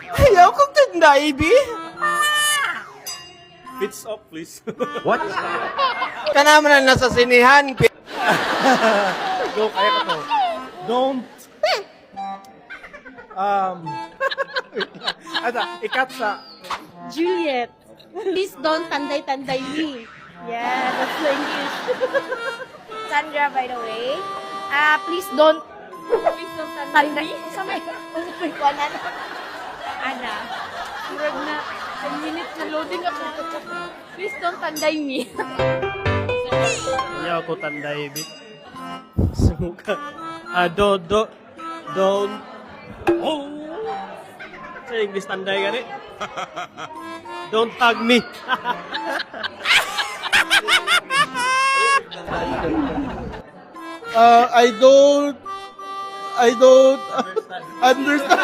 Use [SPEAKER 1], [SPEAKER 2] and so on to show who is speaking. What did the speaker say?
[SPEAKER 1] Ayaw kong tanday, bi.
[SPEAKER 2] Fits up, please.
[SPEAKER 3] What?
[SPEAKER 1] Kana man na nasa sinihan.
[SPEAKER 2] Go, kaya ko to. Don't. Ata, ikat sa.
[SPEAKER 4] Juliet. Please don't tanday-tanday me. Yeah, that's the English.
[SPEAKER 5] Sandra, by the way. Ah, please don't
[SPEAKER 4] Please don't tanday
[SPEAKER 5] tanday.
[SPEAKER 4] me.
[SPEAKER 5] Sa may sa may kuanan. Ana.
[SPEAKER 4] Murag na, 10 minutes na loading ako. Please don't tanday me.
[SPEAKER 2] Ayaw ko tanday, bi. Sumuka. Ah, do, do, don't. Oh! Sa English tanday gani. Don't tag me.
[SPEAKER 1] I don't understand.